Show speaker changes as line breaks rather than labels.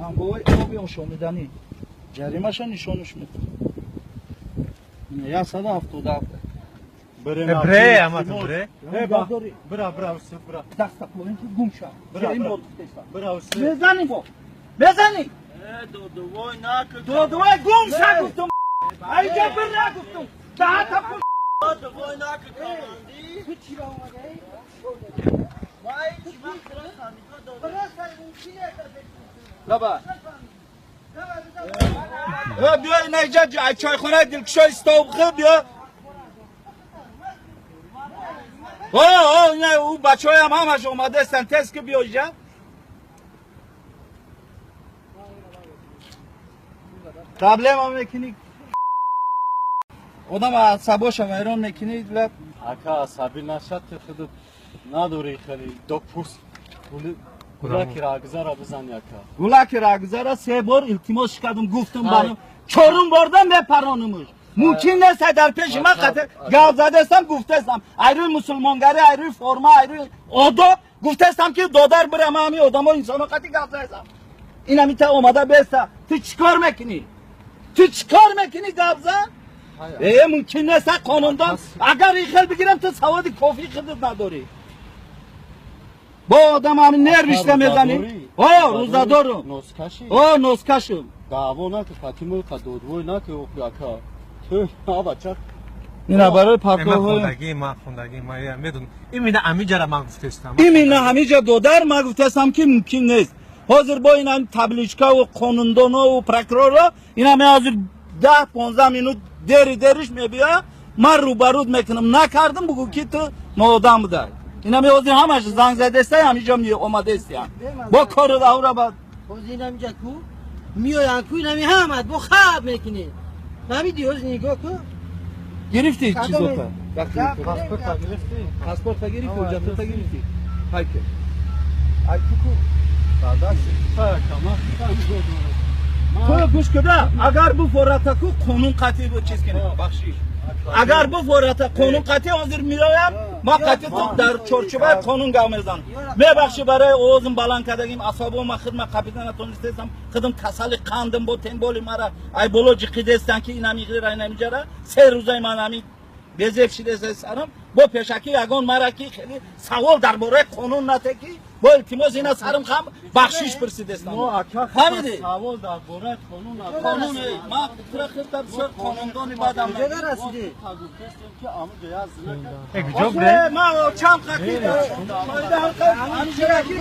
Ҳамгоҳи оби ошомиданӣ ҷаримаша нишонаш медиҳам. 177.
Бре, ама ту бре.
Бра, бра, усу, бра.
Даста поин ки гум ша.
Бра,
Ин
бра.
бор гуфтеста.
Бра, усу.
Мезанӣ бо. Мезанӣ.
Додувой наку.
Додувай гум ша гуфтум. Айҷа бир нагуфтум. Даҳата пул.
Додувой наку команди.
Ту чӣ ба омадаӣ?
Вай, чи вақт ра
Лаба. Э, биё инаҷа чойхонаи дилкушои стовбхи биё. О, о, ина ӯ бачаҳоям ҳамаш омадаестанд, тез ки биё иҷа. Проблема мекунӣ. Одам асабоша вайрон мекунӣ. Лаб.
Ака, асабӣ нашад, ту худат надорӣ хеле до пурс. Гулаки рагзара бизан, ака.
Гулаки рагзара се бор илтимос кардам, гуфтам барам. Чорум борда мепаронумуш. Мумкин нест дар пеши ман қате гап задастам, гуфтастам. Айрӯи мусулмонгарӣ, айрӯи форма, айрӯи одоб гуфтастам ки додар бирам ҳами одамо инсоно қати гап задастам. Ин ҳами та омада беста. Ту чӣ кор мекунӣ? Ту чӣ кор мекунӣ гап зан? Э, мумкин нест қонундон. Агар ин хел бигирам ту саводи кофӣ худат надорӣ. Бо одам ҳами нервишта мезанӣ. О, рӯзадорум.
Носкаши.
О, носкашум.
Даъво наку, Фатима, қа додвой наку, ака. Ту абача.
Ина барои
Ма
партовҳои
хондагӣ, ма хондагӣ, ма я медонам. Именно амиҷара ман гуфтестам.
Именно ҳамиҷа додар ман гуфтастам ки мумкин нест. Ҳозир бо ин ҳами табличкаву қонундонову прокурорро ин ҳами ҳозир 10-15 минут дери дериш мебиёя, ман рӯбарӯд мекунам. Накардам бугӯ ки ту ноодам будай. Ин ҳами ҳозир ҳамаш занг задестай, ҳамиҷа омадестиям. Бо кору давра ба
Ҳозир инамиҷа ку меоянд ку инами ҳамат бо хаб мекунед. Фаҳмидӣ? Ҳозир нигоҳ ку.
Гирифти чизота?
Паспорта гирифтӣ?
Паспорта гирифти, ҳуҷҷатота гирифти. Хайке.
Ай куку. Дадаш, ака, ман
Ту гӯш куда, агар буфората ку қонун қатъӣ бу чиз кунӣ. Бахшиш. Агар буфората қонун қатъӣ ҳозир меоям, ман қатъӣ ту дар чорчӯбаи қонун гап мезанам. Мебахшӣ барои овозим баланд кардагим, асобома хидма капитана тонистесам, хидм касали қандим бо темболи мара ай боло ҷиқидестан ки инами ғира инамиҷара се рӯзаи ман ҳами безеб шидеса сарам бо пешакӣ ягон мара ки хеле савол дар бораи қонун нате ки бо илтимос ина сарим хам бахшиш пурсидестам.
Мо ака
Фаҳмидӣ?
Савол дар бораи қонун
Қонун ман тура хелта бисёр қонундони бадам.
Куҷода расидӣ?
Гуфтестем ки амуҷа як зина
Э, куҷо бре?
Ман чанд қати
Ҳамиҷа ку.